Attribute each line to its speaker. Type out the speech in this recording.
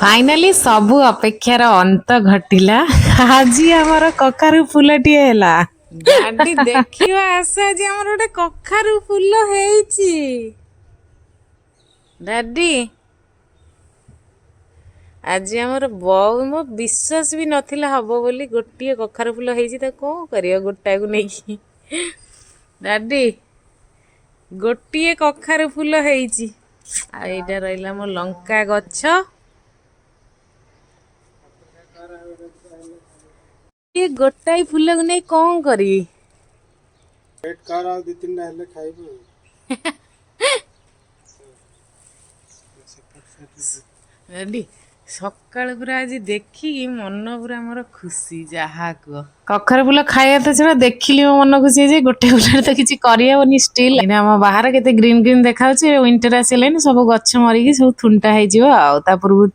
Speaker 1: Finally ସବୁ ଅପେକ୍ଷାର ଅନ୍ତ ଘଟିଲା। ଆଜି ଆମର କଖାରୁ ଫୁଲଟିଏ ହେଲା। ଡାଡି, ଦେଖିବା ଆସ, ଆଜି ଆମର ଗୋଟେ କଖାରୁ ଫୁଲ ହେଇଛି। ଡାଡି, ଆଜି ଆମର ବଉ, ମୋ ବିଶ୍ୱାସ ବି ନଥିଲା ହବ ବୋଲି। ଗୋଟିଏ କଖାରୁ ଫୁଲ ହେଇଛି। ତାକୁ କଣ କରିବା ଗୋଟାକୁ ନେଇକି? ଡାଡି, ଗୋଟିଏ କଖାରୁ ଫୁଲ ହେଇଛି। ଆଉ ଏଇଟା ରହିଲା ମୋ ଲଙ୍କା ଗଛ। ଇଏ ଗୋଟାଏ ଫୁଲକୁ ନେଇ କଣ କରିବି?
Speaker 2: ୱେଟ୍ କର, ଆଉ ଦି ତିନିଟା ହେଲେ ଖାଇବୁ। ସେପଟ ସାଇଡ୍।
Speaker 1: ରେଡି। ସକାଳୁ ପୁରା ଆଜି ଦେଖିକି ମନ ପୁରା ମୋର ଖୁସି। ଯାହା କୁହ, କଖାରୁ ଫୁଲ ଖାଇବା ତ ଛଡ଼ା, ଦେଖିଲି ମୋ ମନ ଖୁସି ହେଇଯାଏ। ଗୋଟେ ଫୁଲରେ ତ କିଛି କରିହେବନି। ଷ୍ଟିଲ୍ ଆମ ବାହାରେ କେତେ ଗ୍ରୀନ୍ ଗ୍ରୀନ୍ ଦେଖାଯାଉଛି। ୱିଣ୍ଟର ଆସିଲାଣି, ସବୁ ଗଛ ମରିକି ସବୁ ଥୁଣ୍ଟା ହେଇଯିବ। ଆଉ ତା ପୂର୍ବରୁ